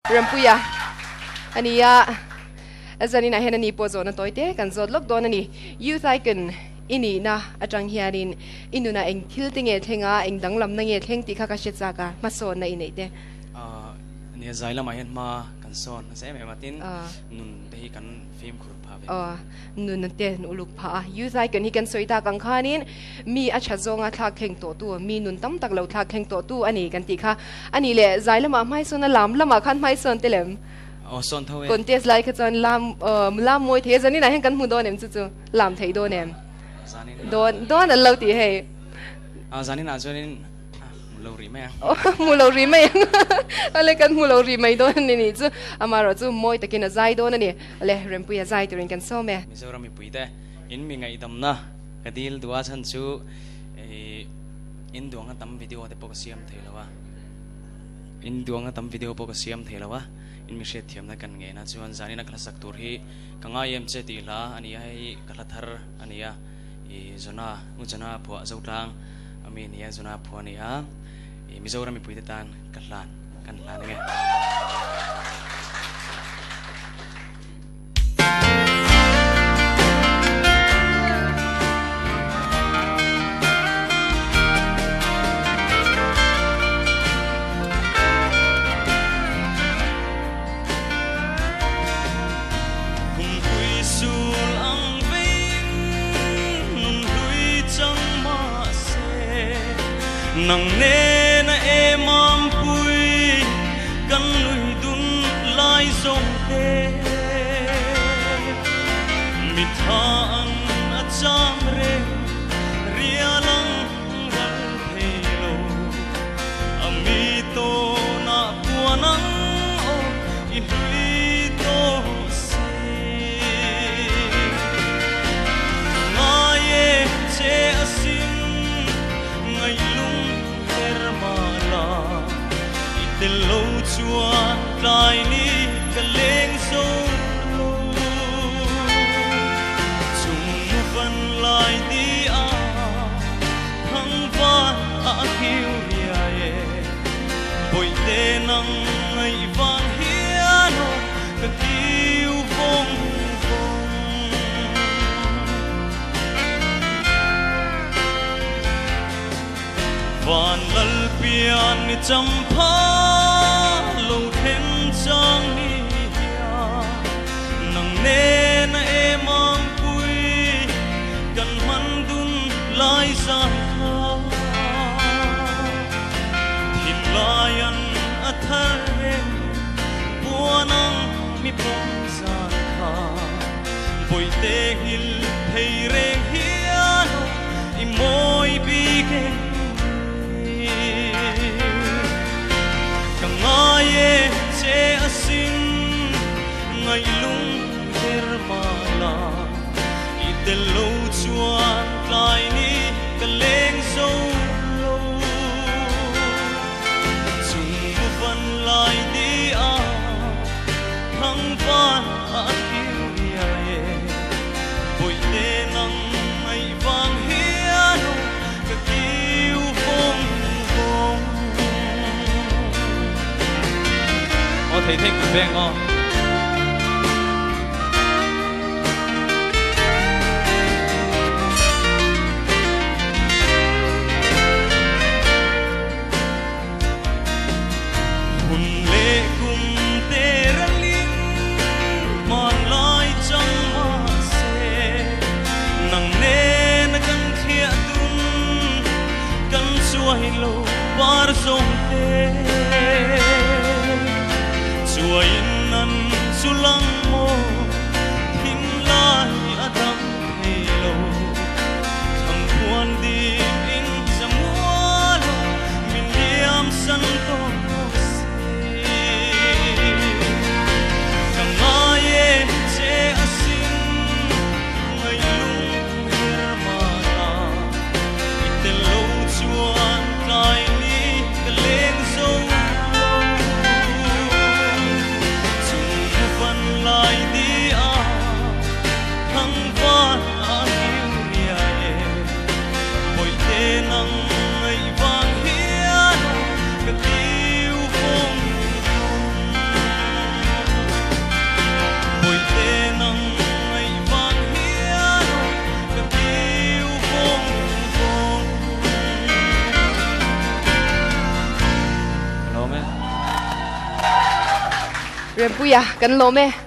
Rempuia a ni a, zaninah hian a ni pawh zawhna tawi te kan zawt lawk dawn a ni. Youth Icon i nihna atang hianin i nunah eng thil te nge thleng a, eng danglamna nge thleng tih kha ka hre chak a, hmasawnna i neih te. Nia, zai lamah hian hma kan sawn nasa em em a, tin nun te hi kan fimkhur phah ve. Nun te an uluk phah a, Youth Icon hi kan sawi tak ang khanin mi a tha zawnga thlak thleng tawhtu, mi nun tam tak lo thlak thleng tawhtu a ni kan tih kha. A nih leh zai lamah hmaisawn a, lam lamah khan hmaisawn te lem? Aw sawn tho e. Contest lai kha chuan lam lam mawi thei a, zaninah hian kan hmu dawn em chu chu? Lam thei dawn em? Zanin. Dawn dawn an lo tih hei. Zaninah chuanin Hmu lo rih mai ang. Hmu lo rih mai ang. Ale kan hmu lo rih mai dawn a ni nih chu. Amaherawh chu mawi takin a zai dawn a ni. Ale Rempuia zai turin kan sawm e. Mizoram mipuite in mi ngaihdamna ka dil duh a chhan chu in duang a tam video te pawh ka siam thei lo a. In duang a tam video pawh ka siam thei lo a. In mi hriatthiamna kan ngen a chuan zanin a ka hlasak tur hi ka ngai em che tih hla a ni a, hei ka hla thar a ni a. I Jona, U Jona phuah Zotlang a mi nia Jona phuah a ni a, i Mizoram mipuite tan ka hlan, kan hlan ang e. Kumhlui sul ang veiin nunhlui chang mahse, nang nena em ampui kan nui dun lai zawng te. Mitha an a cham reng rial ang ral thei lo, a mi tawnah puan ang aw i hlui tawh si. Ngai e che a sin ngaihlung her mah la, i tel lo chuan tlai ni ka leng zo lo. Chung mu van lai ni a thang van a khiu riai e, bawihte nang ngaih vang hian aw ka kiu vawng vawng. Van lal pian ni champha lo then chang ni hian, nang nena em ang pui kan hman dun lai zan kha. Thinlai an a thar reng puan ang mi pawm zan kha, bawihte nghil thei reng hian i mawi bik em ni. Ka ngai e che a sin ngaihlung her mah la, i tel lo chuan tlai ni ka leng zo lo. Chung mu van lai ni a thang van a khiu riai e, bawihte nang ngaih vang hian aw ka kiu vawng vawng. Aw thei thei kut veng aw. Hun leh kum te ralin hmanlai chang mahse, nang nena kan thliah dun kan chuai lo par zawng te. Chuaiin an Lawm e. Rempuia kan lawm e.